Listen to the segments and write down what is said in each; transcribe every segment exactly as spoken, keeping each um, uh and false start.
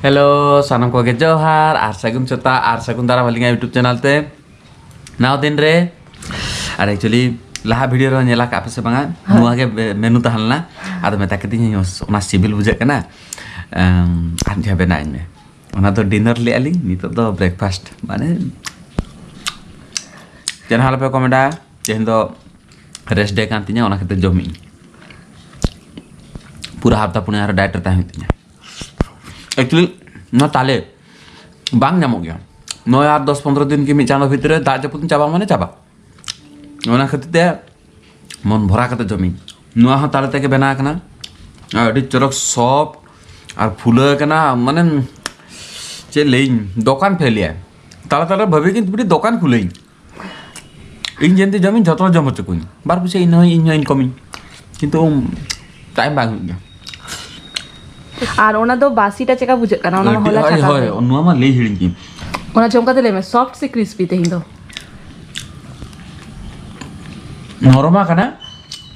Hello, ᱥᱟᱱᱟᱢ ᱠᱚᱜᱮ ᱡᱚᱦᱟᱨ ᱟᱨ ᱥᱟᱹᱜᱩᱱ ᱥᱮᱛᱟᱜ ᱟᱨ ᱥᱟᱹᱜᱩᱱ ᱫᱟᱨᱟᱢ ᱟᱹᱞᱤᱧᱟᱜ YouTube ᱪᱮᱱᱮᱞ ᱛᱮ᱾ ᱱᱟᱣᱟ ᱫᱤᱱ ᱨᱮ, ᱟᱨ actually ᱞᱟᱦᱟ ᱵᱷᱤᱰᱤᱭᱳ ᱨᱮᱦᱚᱸ ᱧᱮᱞ ᱟᱠᱟᱫ ᱯᱮ ᱥᱮ ᱵᱟᱝᱟ, ᱱᱚᱣᱟ ᱜᱮ ᱵᱮ-, ᱢᱮᱱᱩ ᱛᱟᱦᱮᱸ ᱞᱮᱱᱟ᱾ ᱟᱫᱚ ᱢᱮᱛᱟ ᱠᱤᱫᱤᱧᱟᱹᱧ, "ᱚᱱᱟ ᱥᱤᱵᱤᱞ ᱵᱩᱡᱷᱟᱹᱜ ᱠᱟᱱᱟ, ᱮᱢ, ᱟᱨ ᱡᱟᱦᱟᱸ ᱵᱮᱱᱟᱣ ᱟᱹᱧ ᱢᱮ᱾" ᱚᱱᱟ ᱫᱚ ᱰᱤᱱᱟᱨ ᱞᱮᱜᱼᱟ ᱞᱤᱧ, ᱱᱤᱛᱚᱜ ᱫᱚ ᱵᱨᱮᱠᱯᱷᱟᱥᱴ᱾ ᱢᱟᱱᱮ ᱪᱮᱫ ᱦᱚᱸ ᱟᱞᱚᱯᱮ ᱠᱚᱢᱮᱱᱴᱟ, ᱛᱮᱦᱮᱧ ᱫᱚ ᱨᱮᱥᱴ ᱰᱮ ᱠᱟᱱ ᱛᱤᱧᱟᱹ, ᱚᱱᱟ ᱠᱷᱟᱹᱛᱤᱨ ᱡᱚᱢᱮᱜ ᱟᱹᱧ᱾ ᱯᱩᱨᱟᱹ ᱦᱟᱯᱛᱟ ᱯᱩᱱᱭᱟ ᱟᱨ ᱰᱟᱭᱮᱴ ᱨᱮ ᱛᱟᱦᱮᱸ ᱦᱩᱭᱩᱜ ᱛᱤᱧᱟᱹ᱾ Actually ᱱᱚᱣᱟ ᱛᱟᱞᱮ ᱵᱟᱝ ᱧᱟᱢᱚᱜ ᱜᱮᱭᱟ᱾ ᱱᱚᱭ ᱟᱨ ᱫᱚᱥ ᱯᱚᱱᱨᱚ ᱫᱤᱱ ᱠᱤ ᱢᱤᱫ ᱪᱟᱸᱫᱳ ᱵᱷᱤᱛᱨᱤ ᱨᱮ ᱫᱟᱜ ᱡᱟᱹᱯᱩᱫ ᱪᱟᱵᱟ ᱢᱟᱱᱮ ᱪᱟᱵᱟ᱾ ᱚᱱᱟ ᱠᱷᱟᱹᱛᱤᱨ ᱛᱮ ᱢᱚᱱ ᱵᱷᱚᱨᱟ ᱠᱟᱛᱮ ᱡᱚᱢᱤᱧ᱾ ᱱᱚᱣᱟ ᱦᱚᱸ ᱛᱟᱞᱮ ᱛᱮᱜᱮ ᱵᱮᱱᱟᱣ ᱠᱟᱱᱟ᱾ ᱟᱹᱰᱤ ᱪᱚᱨᱚᱠ ᱥᱚᱯᱷᱴ ᱟᱨ ᱯᱷᱩᱞᱟᱹ ᱠᱟᱱᱟ, ᱢᱟᱱᱮ ᱪᱮᱫ ᱞᱟᱹᱭᱟᱹᱧ, ᱫᱚᱠᱟᱱ ᱯᱷᱮᱞ ᱮᱭᱟ᱾ ᱛᱟᱞᱮ ᱛᱟᱞᱮ ᱵᱷᱟᱹᱵᱤ ᱠᱤᱱ ᱢᱤᱫᱴᱤᱡ ᱫᱚᱠᱟᱱ ᱠᱷᱩᱞᱟᱹᱧ᱾ ᱤᱧ ᱡᱮᱱᱛᱮ ᱡᱚᱢᱤᱧ, ᱡᱚᱛᱚ ᱡᱚᱢ ᱦᱚᱪᱚ ᱠᱚᱣᱟᱧ᱾ ᱵᱟᱨ ᱯᱚᱭᱥᱟ ᱤᱧ ᱦᱚᱸ, ᱤᱧ ᱦᱚᱸ ᱤᱱᱠᱟᱢᱤᱧ᱾ ᱠᱤᱱᱛᱩ ᱴᱟᱭᱤᱢ ᱵᱟᱝ ᱦᱩᱭᱩᱜ ᱜᱮᱭᱟ᱾ ᱟᱨ ᱚᱱᱟ ᱫᱚ ᱵᱟᱥᱤᱴᱟ ᱪᱮᱠᱟ ᱵᱩᱡᱷᱟᱹᱜ ᱠᱟᱱᱟ? ᱚᱱᱟ ᱢᱟ ᱟᱹᱰᱤ, ᱦᱚᱞᱟ ᱦᱳᱭ, ᱪᱷᱟᱠᱟ ᱦᱳᱭ, ᱦᱩᱭ᱾ ᱱᱚᱣᱟ ᱢᱟ ᱞᱟᱹᱭ ᱦᱤᱲᱤᱧ ᱠᱤᱧ᱾ ᱚᱱᱟ ᱡᱚᱢ ᱠᱟᱛᱮ ᱞᱟᱹᱭ ᱢᱮ, ᱥᱚᱯᱷᱴ ᱥᱮ ᱠᱨᱤᱥᱯᱤ ᱛᱮᱦᱮᱧ ᱫᱚ? ᱱᱚᱨᱚᱢᱟ ᱠᱟᱱᱟ,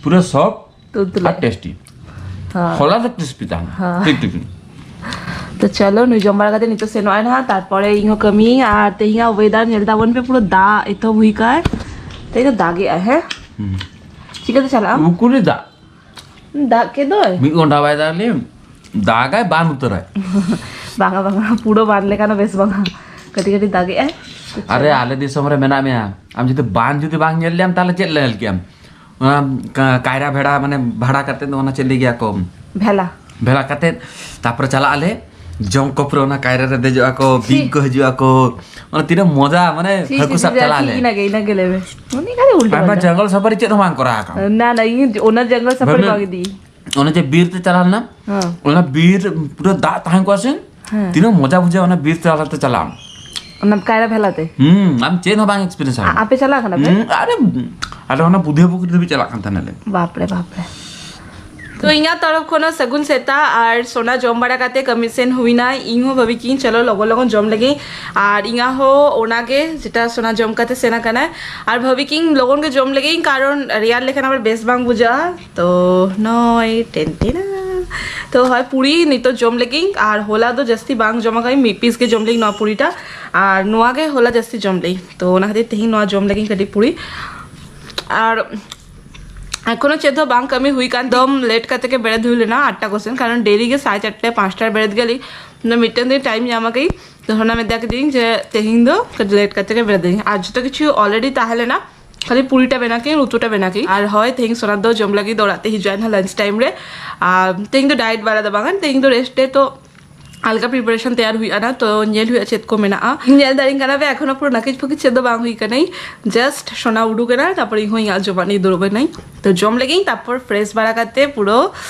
ᱯᱩᱨᱟᱹ ᱥᱚᱯᱷᱴ ᱛᱩᱞᱛᱩᱞᱮ᱾ ᱟᱨ ᱴᱮᱥᱴᱤ᱾ ᱦᱮᱸ᱾ ᱦᱚᱞᱟ ᱫᱚ ᱠᱨᱤᱥᱯᱤ ᱛᱟᱦᱮᱸ ᱦᱮᱸ᱾ ᱴᱷᱤᱠ, ᱴᱷᱤᱠ᱾ ᱛᱚ ᱪᱚᱞᱚ, ᱱᱩᱭ ᱡᱚᱢ ᱵᱟᱲᱟ ᱠᱟᱛᱮ ᱱᱤᱛᱚᱜ ᱥᱮᱱᱚᱜ ᱟᱭ ᱱᱟᱦᱟᱜ, ᱛᱟᱨᱯᱚᱨᱮ ᱤᱧ ᱦᱚᱸ ᱠᱟᱹᱢᱤᱭᱟᱹᱧ᱾ ᱟᱨ ᱛᱮᱦᱮᱧᱟᱜ ᱚᱭᱮᱫᱟᱨ ᱧᱮᱞ ᱛᱟᱵᱚᱱ ᱯᱮ, ᱯᱩᱨᱟᱹ ᱫᱟᱜ ᱮᱛᱚᱦᱚᱵ ᱦᱩᱭ ᱠᱟᱱ᱾ ᱛᱮᱦᱮᱧ ᱫᱚ ᱫᱟᱜᱮᱜᱼᱟᱭ, ᱦᱮᱸ? ᱦᱩᱸ᱾ ᱪᱤᱠᱟᱹᱛᱮ ᱪᱟᱞᱟᱜᱼᱟᱢ? ᱩᱠᱩᱨᱮ ᱫᱟᱜ? ᱫᱟᱜ ᱠᱮᱫ ᱫᱚᱭ᱾ ᱢᱤᱫ ᱜᱷᱚᱱᱴᱟ ᱵᱟᱭ ᱫᱟᱜ ᱞᱮ, ᱫᱟᱜᱟᱭ ᱵᱟᱱ ᱩᱛᱟᱹᱨᱟᱭ᱾ ᱵᱟᱝᱟ, ᱵᱟᱝᱟ, ᱯᱩᱨᱟᱹ ᱵᱟᱱ ᱞᱮᱠᱟ ᱫᱚ ᱵᱮᱥ ᱵᱟᱝᱟ, ᱠᱟᱹᱴᱤᱡ ᱠᱟᱹᱴᱤᱡ ᱫᱟᱜᱮᱜᱼᱟᱭ᱾ ᱟᱨᱮ, ᱟᱞᱮ ᱫᱤᱥᱚᱢ ᱨᱮ ᱢᱮᱱᱟᱜ ᱢᱮᱭᱟ, ᱟᱢ ᱡᱩᱫᱤ ᱵᱟᱱ ᱡᱩᱫᱤ ᱵᱟᱝ ᱧᱮᱞ ᱞᱮᱭᱟᱢ, ᱛᱟᱦᱞᱮ ᱪᱮᱫ ᱞᱮ ᱧᱮᱞ ᱠᱮᱭᱟᱢ? ᱚᱱᱟ ᱠᱟ-, ᱠᱟᱭᱨᱟ ᱵᱷᱮᱲᱟ, ᱢᱟᱱᱮ ᱵᱷᱟᱲᱟ ᱠᱟᱛᱮ ᱫᱚ ᱚᱱᱟ ᱪᱮᱫ ᱞᱟᱹᱭ ᱜᱮᱭᱟ ᱠᱚ? ᱵᱷᱮᱞᱟ᱾ ᱵᱷᱮᱲᱟ ᱠᱟᱛᱮ ᱛᱟᱯᱚᱨᱮ ᱪᱟᱞᱟᱜ ᱟᱞᱮ, ᱡᱚᱝ ᱠᱚ ᱯᱩᱨᱟᱹ ᱚᱱᱟ ᱠᱟᱭᱨᱟ ᱨᱮ ᱫᱮᱡᱚᱜ ᱟᱠᱚ, ᱪᱷᱤ᱾ ᱵᱤᱧ ᱠᱚ ᱦᱤᱡᱩᱜ ᱟᱠᱚ, ᱚᱱᱟ ᱛᱤᱱᱟᱹᱜ ᱢᱚᱡᱟ, ᱢᱟᱱᱮ ᱪᱷᱤ, ᱦᱟᱹᱠᱩ ᱪᱷᱤ, ᱥᱟᱵ ᱪᱷᱤ, ᱪᱟᱞᱟᱜ ᱟᱞᱮ᱾ ᱤᱱᱟᱹᱜᱮ, ᱤᱱᱟᱹᱜᱮ ᱞᱟᱹᱭ ᱢᱮ᱾ ᱩᱱᱤ ᱠᱷᱟᱹᱞᱤ ᱩᱞᱴᱟᱹ ᱟᱭᱢᱟ ᱯᱟᱞᱴᱟ᱾ ᱡᱚᱝᱜᱚᱞ ᱥᱟᱯᱷᱟᱨᱤ ᱪᱮᱫ ᱦᱚᱸ ᱵᱟᱝ ᱠᱚᱨᱟᱣ ᱟᱠᱟᱱ᱾ ᱱᱟ, ᱱᱟ, ᱤᱧ ᱚᱱᱟ ᱡᱚᱝᱜᱚᱞ ᱥᱟᱯᱷᱟᱨᱤ ᱵᱷᱟᱹᱵᱽᱱᱤ, ᱵᱟᱝ ᱤᱫᱤ᱾ ᱚᱱᱮ ᱡᱮ ᱵᱤᱨ ᱛᱮ ᱪᱟᱞᱟᱣ ᱞᱮᱱᱟ, ᱦᱮᱸ᱾ ᱚᱱᱟ ᱵᱤᱨ ᱯᱩᱨᱟᱹ ᱫᱟᱜ ᱛᱟᱦᱮᱸ ᱠᱚᱜᱼᱟ ᱥᱮ, ᱦᱮᱸ᱾ ᱛᱤᱱᱟᱹᱜ ᱢᱚᱡᱟ ᱵᱩᱡᱷᱟᱹᱜᱼᱟ ᱚᱱᱟ ᱵᱤᱨ ᱛᱟᱞᱟ ᱛᱮ ᱪᱟᱞᱟᱜ᱾ ᱚᱱᱟ ᱠᱟᱭᱨᱟ ᱵᱷᱮᱞᱟ ᱛᱮ? ᱦᱩᱸ, ᱟᱢ ᱪᱮᱫ ᱦᱚᱸ ᱵᱟᱝ ᱮᱠᱥᱯᱤᱨᱤᱭᱮᱱᱥ ᱟ-, ᱟᱢ᱾ ᱟᱯᱮ ᱪᱟᱞᱟᱣ ᱠᱟᱱᱟ ᱯᱮ? ᱦᱩᱸ, ᱟᱨᱮ, ᱟᱞᱮ ᱚᱱᱟ ᱵᱩᱫᱷᱤᱭᱟᱹ ᱯᱩᱠᱷᱨᱤ ᱫᱷᱟᱹᱵᱤᱡ ᱪᱟᱞᱟᱜ ᱠᱟᱱ ᱛᱟᱦᱮᱱᱟᱞᱮ᱾ ᱵᱟᱯᱨᱮ, ᱵᱟᱯᱨᱮ᱾ ᱛᱚ, ᱤᱧᱟᱹᱜ ᱛᱚᱨᱚᱯ ᱠᱷᱚᱱ ᱦᱚᱸ ᱥᱟᱹᱜᱩᱱ ᱥᱮᱛᱟᱜ, ᱟᱨ ᱥᱳᱱᱟ ᱡᱚᱢ ᱵᱟᱲᱟ ᱠᱟᱛᱮ ᱠᱟᱹᱢᱤ ᱥᱮᱱ ᱦᱩᱭᱱᱟ᱾ ᱤᱧ ᱦᱚᱸ ᱵᱷᱟᱹᱵᱤ ᱠᱤᱧ ᱪᱚᱞᱚ ᱞᱚᱜᱚᱱ ᱞᱚᱜᱚᱱ ᱡᱚᱢ ᱞᱮᱜᱮ, ᱟᱨ ᱤᱧᱟᱹᱜ ᱦᱚᱸ ᱚᱱᱟ ᱜᱮ ᱡᱮᱴᱟ ᱥᱳᱱᱟ ᱡᱚᱢ ᱠᱟᱛᱮ ᱥᱮᱱ ᱟᱠᱟᱱᱟᱭ, ᱟᱨ ᱵᱷᱟᱹᱵᱤ ᱠᱤᱧ ᱞᱚᱜᱚᱱ ᱜᱮ ᱡᱚᱢ ᱞᱮᱜᱮ, ᱠᱟᱨᱚᱱ ᱨᱮᱭᱟᱲ ᱞᱮᱠᱷᱟᱱ ᱟᱵᱟᱨ ᱵᱮᱥ ᱵᱟᱝ ᱵᱩᱡᱷᱟᱹᱜᱼᱟ᱾ ᱛᱚ ᱱᱚᱭ ᱴᱮᱱ ᱴᱮᱱᱟ᱾ ᱛᱚ ᱦᱳᱭ, ᱯᱩᱨᱤ ᱱᱤᱛᱚᱜ ᱡᱚᱢ ᱞᱟᱹᱜᱤᱫ᱾ ᱟᱨ ᱦᱚᱞᱟ ᱫᱚ ᱡᱟᱹᱥᱛᱤ ᱵᱟᱝ ᱡᱚᱢ ᱟᱠᱟᱫᱟᱹᱧ, ᱢᱤᱫ ᱯᱤᱥ ᱜᱮ ᱡᱚᱢ ᱞᱟᱹᱜᱤᱫ ᱱᱚᱣᱟ ᱯᱩᱨᱤᱴᱟ᱾ ᱟᱨ ᱱᱚᱣᱟ ᱜᱮ ᱦᱚᱞᱟ ᱡᱟᱹᱥᱛᱤ ᱡᱚᱢ ᱞᱟᱹᱜᱤᱫ, ᱛᱚ ᱚᱱᱟ ᱠᱷᱟᱹᱛᱤᱨ ᱛᱮᱦᱮᱧ ᱱᱚᱣᱟ ᱡᱚᱢ ᱞᱟᱹᱜᱤᱫ ᱠᱟᱹᱴᱤᱡ ᱯᱩᱨᱤ᱾ ᱟᱨ ᱮᱠᱷᱚᱱᱳ ᱪᱮᱫ ᱦᱚᱸ ᱵᱟᱝ ᱠᱟᱹᱢᱤ ᱦᱩᱭ ᱠᱟᱱ, ᱮᱠᱫᱚᱢ ᱞᱮᱴ ᱠᱟᱛᱮ ᱜᱮ ᱵᱮᱨᱮᱫ ᱦᱩᱭ ᱞᱮᱱᱟ, ᱟᱴᱴᱟ ᱠᱚᱥᱮᱱ, ᱠᱟᱨᱚᱱ ᱰᱮᱞᱤ ᱜᱮ ᱥᱟᱲᱮ ᱪᱟᱨᱴᱟ ᱯᱟᱸᱪᱴᱟ ᱨᱮ ᱵᱮᱨᱮᱫ ᱜᱮᱭᱟᱞᱤᱧ᱾ ᱢᱤᱫᱴᱮᱱ ᱫᱤᱱ ᱴᱟᱭᱤᱢ ᱧᱟᱢ ᱟᱠᱟᱫᱟᱹᱧ, ᱛᱚ ᱚᱱᱟ ᱢᱮᱛᱟ ᱠᱤᱫᱤᱧ ᱡᱮ ᱛᱮᱦᱮᱧ ᱫᱚ ᱠᱟᱹᱴᱤᱡ ᱞᱮᱴ ᱠᱟᱛᱮ ᱜᱮ ᱵᱮᱨᱮᱫ ᱟᱹᱧ᱾ ᱟᱨ ᱡᱚᱛᱚ ᱠᱤᱪᱷᱩ ᱚᱞᱨᱮᱰᱤ ᱛᱟᱦᱮᱸ ᱞᱮᱱᱟ, ᱠᱷᱟᱹᱞᱤ ᱯᱩᱨᱤᱴᱟ ᱵᱮᱱᱟᱣ ᱠᱮᱫᱟᱹᱧ, ᱩᱛᱩᱴᱟ ᱵᱮᱱᱟᱣ ᱠᱮᱫᱟᱹᱧ᱾ ᱟᱨ ᱦᱳᱭ, ᱛᱮᱦᱮᱧ ᱥᱳᱱᱟ ᱫᱚ ᱡᱚᱢ ᱞᱟᱹᱜᱤᱫ ᱫᱚ ᱚᱲᱟᱜ ᱛᱮ ᱦᱤᱡᱩᱜᱼᱟ ᱱᱟᱦᱟᱜ ᱞᱟᱧᱪ ᱴᱟᱭᱤᱢ ᱨᱮ᱾ ᱟᱨ ᱛᱮᱦᱮᱧ ᱫᱚ ᱰᱟᱭᱮᱴ ᱵᱟᱞᱟ ᱫᱚ ᱵᱟᱝ, ᱛᱮᱦᱮᱧ ᱫᱚ ᱨᱮᱥᱴ ᱰᱮ, ᱛᱚ ᱦᱟᱞᱠᱟ ᱯᱨᱤᱯᱟᱨᱮᱥᱚᱱ ᱛᱮᱭᱟᱨ ᱦᱩᱭᱩᱜᱼᱟ ᱱᱟ, ᱛᱚ ᱧᱮᱞ ᱦᱩᱭᱩᱜᱼᱟ ᱪᱮᱫ ᱠᱚ ᱢᱮᱱᱟᱜᱼᱟ᱾ ᱤᱧ ᱧᱮᱞ ᱫᱟᱲᱮᱧ ᱠᱟᱱᱟ ᱯᱮ, ᱮᱠᱷᱚᱱᱳ ᱯᱩᱨᱟᱹ ᱱᱟᱹᱠᱤᱡ ᱯᱷᱟᱹᱠᱤᱡ ᱪᱮᱫ ᱫᱚ ᱵᱟᱝ ᱦᱩᱭ ᱠᱟᱱᱟᱧ, ᱡᱟᱥᱴ ᱥᱳᱱᱟ ᱩᱰᱩᱠ ᱮᱱᱟ, ᱛᱟᱨᱯᱚᱨᱮ ᱤᱧ ᱦᱚᱸ ᱤᱧᱟᱹᱜ ᱡᱚᱢᱟᱜ ᱱᱤᱭᱮ ᱫᱩᱲᱩᱵ ᱮᱱᱟᱹᱧ᱾ ᱛᱚ ᱡᱚᱢ ᱞᱮᱜᱤᱧ, ᱛᱟᱨᱯᱚᱨ ᱯᱷᱨᱮᱥ ᱵᱟᱲᱟ ᱠᱟᱛᱮ ᱯᱩᱨᱟᱹ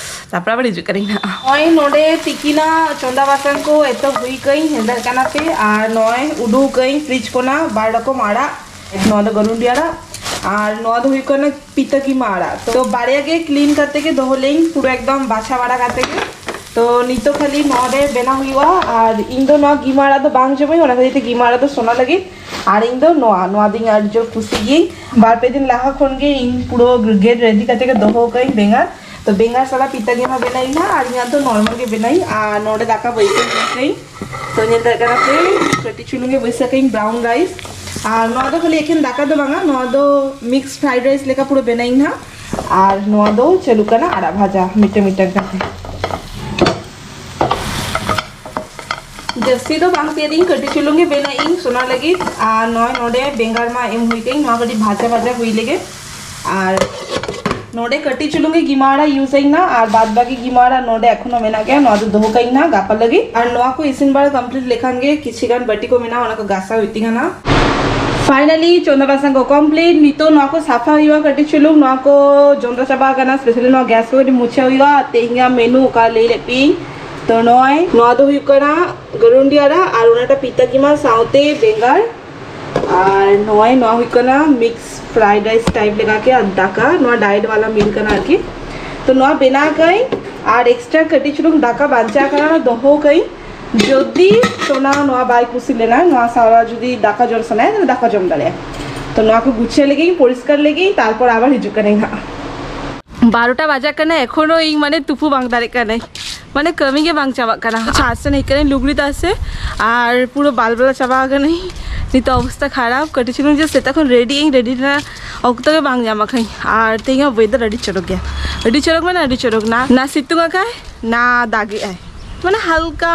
ᱛᱟᱨᱯᱚᱨ ᱟᱵᱟᱨ ᱦᱤᱡᱩᱜ ᱠᱟᱹᱱᱟᱹᱧ ᱱᱟᱦᱟᱜ᱾ ᱱᱚᱜᱼᱚᱭ ᱱᱚᱰᱮ ᱛᱤᱠᱤᱱᱟᱜ ᱪᱚᱸᱫᱟ ᱵᱟᱥᱟᱝ ᱠᱚ ᱮᱛᱚᱦᱚᱵ ᱦᱩᱭ ᱠᱟᱹᱧ, ᱧᱮᱞ ᱫᱟᱲᱮᱭᱟᱜ ᱠᱟᱱᱟ ᱯᱮ᱾ ᱟᱨ ᱱᱚᱜᱼᱚᱭ ᱩᱰᱩᱠ ᱠᱟᱹᱧ ᱯᱷᱨᱤᱡᱽ ᱠᱷᱚᱱᱟᱜ ᱵᱟᱨ ᱨᱚᱠᱚᱢ ᱟᱲᱟᱜ, ᱱᱚᱣᱟ ᱫᱚ ᱜᱟᱹᱨᱩᱱᱰᱤ ᱟᱲᱟᱜ ᱟᱨ ᱱᱚᱣᱟ ᱫᱚ ᱦᱩᱭᱩᱜ ᱠᱟᱱᱟ ᱯᱤᱛᱟᱹ ᱠᱤᱢᱟ ᱟᱲᱟᱜ᱾ ᱛᱚ ᱵᱟᱨᱭᱟ ᱜᱮ ᱠᱞᱤᱱ ᱠᱟᱛᱮ ᱜᱮ ᱫᱚᱦᱚ ᱞᱮᱧ, ᱯᱩᱨᱟᱹ ᱮᱠᱫᱚᱢ ᱵᱟᱪᱷᱟ ᱵᱟᱲᱟ ᱠᱟᱛᱮ ᱜᱮ᱾ ᱛᱚ ᱱᱤᱛᱚᱜ ᱠᱷᱟᱹᱞᱤ ᱱᱚᱣᱟ ᱨᱮ ᱵᱮᱱᱟᱣ ᱦᱩᱭᱩᱜᱼᱟ᱾ ᱟᱨ ᱤᱧ ᱫᱚ ᱱᱚᱣᱟ ᱜᱤᱢᱟ ᱟᱲᱟᱜ ᱫᱚ ᱵᱟᱝ ᱡᱚᱢᱟᱹᱧ, ᱚᱱᱟ ᱠᱷᱟᱹᱛᱤᱨ ᱛᱮ ᱜᱤᱢᱟ ᱟᱲᱟᱜ ᱫᱚ ᱥᱳᱱᱟ ᱞᱟᱹᱜᱤᱫ᱾ ᱟᱨ ᱤᱧ ᱫᱚ ᱱᱚᱣᱟ, ᱱᱚᱣᱟ ᱫᱚᱧ ᱟᱹᱰᱤ ᱡᱳᱨ ᱠᱩᱥᱤ ᱜᱤᱭᱟᱹᱧ᱾ ᱵᱟᱨ ᱯᱮ ᱫᱤᱱ ᱞᱟᱦᱟ ᱠᱷᱚᱱ ᱜᱮ ᱤᱧ ᱯᱩᱨᱟᱹ ᱜᱮᱫ ᱨᱮᱰᱤ ᱠᱟᱛᱮ ᱜᱮ ᱫᱚᱦᱚ ᱠᱟᱜ ᱟᱹᱧ ᱵᱮᱸᱜᱟᱲ᱾ ᱛᱚ ᱵᱮᱸᱜᱟᱲ ᱥᱟᱞᱟᱜ ᱯᱤᱛᱟᱹ ᱜᱤᱢᱟ ᱵᱮᱱᱟᱣ ᱤᱧ ᱦᱟᱸᱜ, ᱟᱨ ᱤᱧᱟᱹᱜ ᱫᱚ ᱱᱚᱨᱢᱟᱞ ᱜᱮ ᱵᱮᱱᱟᱣ ᱤᱧ᱾ ᱟᱨ ᱱᱚᱰᱮ ᱫᱟᱠᱟ ᱵᱟᱹᱭᱥᱟᱹᱣ ᱤᱧ᱾ ᱛᱚ ᱧᱮᱞ ᱫᱟᱲᱮᱭᱟᱜ ᱠᱟᱱᱟ ᱯᱮ, ᱠᱟᱹᱴᱤᱡ ᱪᱩᱞᱩᱝ ᱜᱮ ᱵᱟᱹᱭᱥᱟᱹᱣ ᱠᱟᱜ ᱤᱧ ᱵᱨᱟᱣᱩᱱ ᱨᱟᱭᱤᱥ᱾ ᱟᱨ ᱱᱚᱣᱟ ᱫᱚ ᱠᱷᱟᱹᱞᱤ ᱮᱠᱷᱮᱱ ᱫᱟᱠᱟ ᱫᱚ ᱵᱟᱝᱟ, ᱱᱚᱣᱟ ᱫᱚ ᱢᱤᱠᱥ ᱯᱷᱨᱟᱭᱤᱰ ᱨᱟᱭᱤᱥ ᱞᱮᱠᱟ ᱯᱩᱨᱟᱹ ᱵᱮᱱᱟᱣ ᱤᱧ ᱦᱟᱸᱜ᱾ ᱟᱨ ᱱᱚᱣᱟ ᱫᱚ ᱪᱟᱹᱞᱩᱜ ᱠᱟᱱᱟ ᱟᱲᱟᱜ ᱵᱷᱟᱡᱟ ᱢᱤᱫᱴᱟᱝ ᱢᱤᱫᱴᱟᱝ ᱠᱟᱛᱮ᱾ ᱡᱟᱹᱥᱛᱤ ᱫᱚ ᱵᱟᱝ ᱛᱮᱭᱟᱨᱤᱧ, ᱠᱟᱹᱴᱤᱡ ᱪᱩᱞᱩᱝ ᱜᱮ ᱵᱮᱱᱟᱣ ᱤᱧ ᱥᱳᱱᱟ ᱞᱟᱹᱜᱤᱫ᱾ ᱟᱨ ᱱᱚᱜᱼᱚᱭ ᱱᱚᱰᱮ ᱵᱮᱸᱜᱟᱲ ᱢᱟ ᱮᱢ ᱦᱩᱭ ᱠᱟᱹᱧ, ᱱᱚᱣᱟ ᱠᱟᱹᱴᱤᱡ ᱵᱷᱟᱡᱟ ᱵᱷᱟᱡᱟ ᱦᱩᱭ ᱞᱮᱜᱮ᱾ ᱟᱨ ᱱᱚᱰᱮ ᱠᱟᱹᱴᱤᱡ ᱪᱩᱞᱩᱝ ᱜᱮ ᱜᱤᱢᱟ ᱟᱲᱟᱜ ᱤᱭᱩᱡᱽ ᱟᱹᱧ ᱱᱟ, ᱟᱨ ᱵᱟᱫ ᱵᱟᱹᱠᱤ ᱜᱤᱢᱟ ᱟᱲᱟᱜ ᱱᱚᱰᱮ ᱮᱠᱷᱚᱱᱳ ᱢᱮᱱᱟᱜ ᱜᱮᱭᱟ, ᱱᱚᱣᱟ ᱫᱚ ᱫᱚᱦᱚ ᱠᱟᱜ ᱤᱧ ᱱᱟ ᱜᱟᱯᱟ ᱞᱟᱹᱜᱤᱫ᱾ ᱟᱨ ᱱᱚᱣᱟ ᱠᱚ ᱤᱥᱤᱱ ᱵᱟᱲᱟ ᱠᱚᱢᱯᱞᱤᱴ ᱞᱮᱠᱷᱟᱱ ᱜᱮ ᱠᱤᱪᱷᱤ ᱜᱟᱱ ᱵᱟᱹᱴᱤ ᱠᱚ ᱢᱮᱱᱟᱜᱼᱟ, ᱚᱱᱟ ᱠᱚ ᱜᱟᱥᱟᱣ ᱦᱩᱭᱩᱜ ᱛᱤᱧᱟ ᱱᱟ᱾ ᱯᱷᱟᱭᱱᱟᱞᱤ ᱪᱚᱸᱫᱟ ᱵᱟᱥᱟᱝ ᱠᱚ ᱠᱚᱢᱯᱞᱤᱴ᱾ ᱱᱤᱛᱚᱜ ᱱᱚᱣᱟ ᱠᱚ ᱥᱟᱯᱷᱟ ᱦᱩᱭᱩᱜᱼᱟ, ᱠᱟᱹᱴᱤᱡ ᱪᱩᱞᱩᱝ ᱱᱚᱣᱟ ᱠᱚ ᱡᱚᱸᱫᱨᱟ ᱪᱟᱵᱟ ᱟᱠᱟᱱᱟ, ᱥᱯᱮᱥᱟᱞᱤ ᱱᱚᱣᱟ ᱜᱮᱥ ᱠᱚ ᱠᱟᱹᱴᱤᱡ ᱢᱩᱪᱷᱟᱹᱣ ᱦᱩᱭᱩᱜᱼᱟ᱾ ᱟᱨ ᱛᱮᱦᱮᱧᱟᱜ ᱢᱮᱱᱩ ᱚᱠᱟ ᱞᱟᱹᱭ ᱞᱮᱫ ᱯᱮᱭᱟᱹᱧ, ᱛᱚ ᱱᱚᱜᱼᱚᱭ ᱱᱚᱣᱟ ᱫᱚ ᱦᱩᱭᱩᱜ ᱠᱟᱱᱟ ᱜᱟᱹᱨᱩᱱᱰᱤ ᱟᱲᱟᱜ ᱟᱨ ᱚᱱᱟᱴᱟᱜ ᱯᱤᱛᱟ ᱠᱤᱢᱟ ᱥᱟᱶᱛᱮ ᱵᱮᱸᱜᱟᱲ᱾ ᱟᱨ ᱱᱚᱜᱼᱚᱭ ᱱᱚᱣᱟ ᱦᱩᱭᱩᱜ ᱠᱟᱱᱟ ᱢᱤᱠᱥ ᱯᱷᱨᱟᱭᱤᱰ ᱨᱟᱭᱤᱥ ᱴᱟᱭᱤᱯ ᱞᱮᱠᱟ ᱜᱮ, ᱟᱨ ᱫᱟᱠᱟ, ᱱᱚᱣᱟ ᱰᱟᱭᱮᱴ ᱵᱟᱞᱟ ᱢᱤᱞ ᱠᱟᱱᱟ ᱟᱨᱠᱤ᱾ ᱛᱚ ᱱᱚᱣᱟ ᱵᱮᱱᱟᱣ ᱠᱟᱹᱧ ᱟᱨ ᱮᱠᱥᱴᱨᱟ ᱠᱟᱹᱴᱤᱡ ᱪᱩᱞᱩᱝ ᱫᱟᱠᱟ ᱵᱟᱧᱪᱟᱣ ᱠᱟᱱᱟ, ᱫᱚᱦᱚ ᱠᱟᱹᱧ᱾ ᱡᱩᱫᱤ ᱥᱳᱱᱟ ᱱᱚᱣᱟ ᱵᱟᱭ ᱠᱩᱥᱤ ᱞᱮᱱᱟ, ᱱᱚᱣᱟ ᱥᱟᱶ ᱡᱩᱫᱤ ᱫᱟᱠᱟ ᱡᱚᱢ ᱥᱟᱱᱟᱭᱟ, ᱛᱟᱦᱞᱮ ᱫᱟᱠᱟ ᱡᱚᱢ ᱫᱟᱲᱮᱭᱟᱜᱼᱟ᱾ ᱛᱚ ᱱᱚᱣᱟ ᱠᱚ ᱜᱩᱪᱷᱟᱹ ᱞᱮᱜᱤᱧ, ᱯᱚᱨᱤᱥᱠᱟᱨ ᱞᱮᱜᱤᱧ, ᱛᱟᱨᱯᱚᱨ ᱟᱵᱟᱨ ᱦᱤᱡᱩᱜ ᱠᱟᱹᱱᱟᱹᱧ ᱦᱟᱸᱜ᱾ ᱵᱟᱨᱚᱴᱟ ᱵᱟᱡᱟᱜ ᱠᱟᱱᱟ, ᱮᱠᱷᱚᱱᱳ ᱤᱧ ᱢᱟᱱᱮ ᱛᱩᱯᱩ ᱵᱟᱝ ᱫᱟᱲᱮᱜ ᱠᱟᱹᱱᱟᱹᱧ, ᱢᱟᱱᱮ ᱠᱟᱹᱢᱤ ᱜᱮ ᱵᱟᱝ ᱪᱟᱵᱟᱜ ᱠᱟᱱᱟ᱾ ᱪᱷᱟᱫ ᱥᱮᱱ ᱦᱮᱡ ᱠᱟᱹᱱᱟᱹᱧ ᱞᱩᱜᱽᱲᱤ ᱛᱟᱥᱮ, ᱟᱨ ᱯᱩᱨᱟᱹ ᱵᱟᱞᱵᱟᱞᱟ ᱪᱟᱵᱟ ᱟᱠᱟᱱᱟᱹᱧ᱾ ᱱᱤᱛᱚᱜ ᱚᱵᱚᱥᱛᱟ ᱠᱷᱟᱨᱟᱯ, ᱠᱟᱹᱴᱤᱡ ᱪᱩᱞᱩᱝ ᱡᱮ ᱥᱮᱛᱟᱜ ᱠᱷᱚᱱ ᱨᱮᱰᱤ ᱤᱧ, ᱨᱮᱰᱤ ᱨᱮᱱᱟᱜ ᱚᱠᱛᱚ ᱜᱮ ᱵᱟᱝ ᱧᱟᱢ ᱟᱠᱟᱹᱧ᱾ ᱟᱨ ᱛᱮᱦᱮᱧ ᱦᱚᱸ ᱣᱮᱫᱟᱨ ᱟᱹᱰᱤ ᱪᱚᱨᱚᱠ ᱜᱮᱭᱟ, ᱟᱹᱰᱤ ᱪᱚᱨᱚᱠ ᱢᱟᱱᱮ ᱟᱹᱰᱤ ᱪᱚᱨᱚᱠ, ᱱᱟ ᱱᱟ ᱥᱤᱛᱩᱝ ᱟᱠᱟᱭ, ᱱᱟ ᱫᱟᱜᱮᱜᱼᱟᱭ, ᱢᱟᱱᱮ ᱦᱟᱞᱠᱟ